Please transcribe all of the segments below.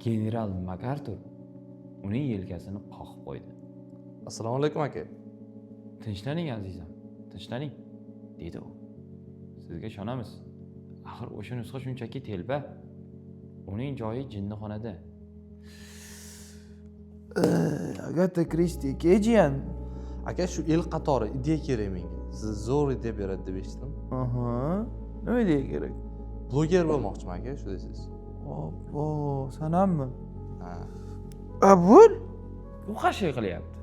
General MakArtur uning yelkasini qoqib qo'ydi. Assalomu alaykum, aka. "Tinchlaning, azizam, tinchlaning", dedi u. "Sizga ishonamiz. Axir o'sha nusxa shunchaki telba. Uning joyi jinnixonada." Agata Kristi jiyan. Aka, shu el qatori ideya kerak menga. Siz zo'r ideya beradi deb eshitdim. Aha, nima ideya kerak? Bloger bo'lmoqchiman, aka, shu desangiz. Obbo, sanammi? Ha. A, bo'l. U qarshilik qilyapti.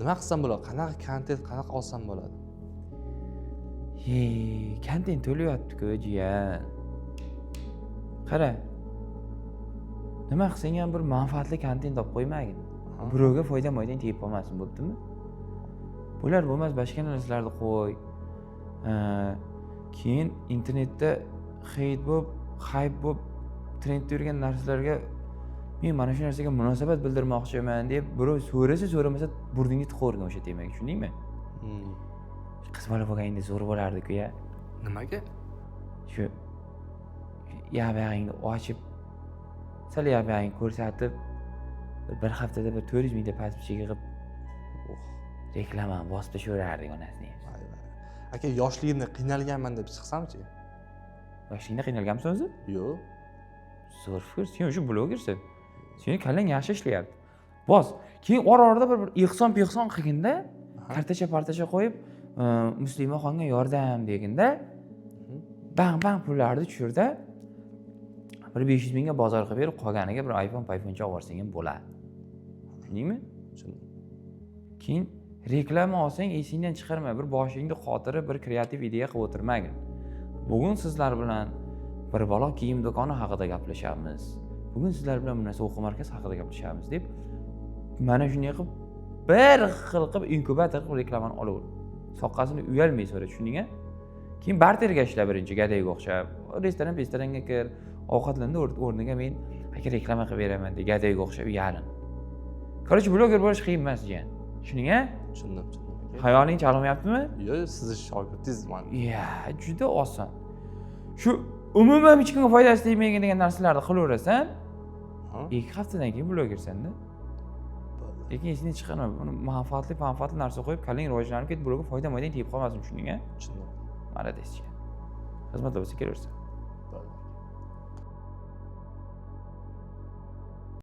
Nima qilsam bo'ladi? Qanaqa kontent, qanaqa olsam bo'ladi? He, kontent to'layapti-ku, jiyan. Qara, nima qilsang ham bir manfaatli kontent olib qo'ymagin. Birovga foyda moydang tegib qolmasin, bo'ptimi? Bo'lar bo'lmas boshqa narsalarni qo'y. Keyin internetda хейт bo'lib, хайп bo'lib, trendda yurgan narsalarga "Men mana shu narsaga munosabat bildirmoqchiman" deb birov so'rasa so'ramasa burningga tiqavergin o'sha temaga, tushundingmi? Hmm. Qiz bola bo'lganingda zo'r bo'lardiku, ya. Nimaga? Shu yoq buyog'ingni ochib, sal yoq buyog'ingni ko'rsatib, bir haftada bir 400 mingta подписчик yig'ib, reklamani bosib tashlaverardik onasini. Voy, voy. Aka, yoshligimda qiynalganman deb chiqsamchi? Yoshligingda qiynalganmisan o'zi? Yo'q. Zo'r fikr. Sen o'sha blogersan, seni kallang yaxshi ishlayapti, bos. Keyin ora orada bir ehson pehson qilginda, kartacha partacha qo'yib, "Muslimaxonga yordam" deginda, bang bang pullarni tushirda, bir 500 mingga bozor qilib berib, qolganiga bir iPhone payfoncha olib yuborsang ham bo'ladi, tushundingmi? Tushundim. Keyin reklama olsang, esingdan chiqarma, bir boshingni qotirib, bir kreativ ideya qilib o'tirmagin. "Bugun sizlar bilan bir balo kiyim do'koni haqida gaplashamiz, bugun sizlar bilan bu narsa o'quv markazi haqida gaplashamiz" deb, mana shunday qilib, bir xil qilib, inkubator qilib reklamani olaver. Soqqasini uyalmay so'ra, tushunding a? Keyin barterga ishla birinchi, gadayga o'xshab restoran restoranga kir, ovqatlanda o'rniga "Men, aka, reklama qilib beraman" de, gadayga o'xshab yalin. Короче, bloger bo'lish qiyin emas, jiyan, tushunding a? Tushundim, tushundim, aka. Xayoling chalg'mayaptimi? Yo'q, sizni shogirdingiz man. Ya, juda oson. Shu umuman hech kimga foydasi tegmaydi degan narsalarni qilaverasan. Ha? 2 haftadan keyin blogersanda. Bo'ldi. Lekin esingdan chiqarma buni, manfaatli manfaatli narsa qo'yib, kallang rivojlanib ketib, birovga foyda moydang tegib qolmasin, tushunding a? Tushundim. Молодец, jiyan. Xizmatlar bo'lsa, kelaversan.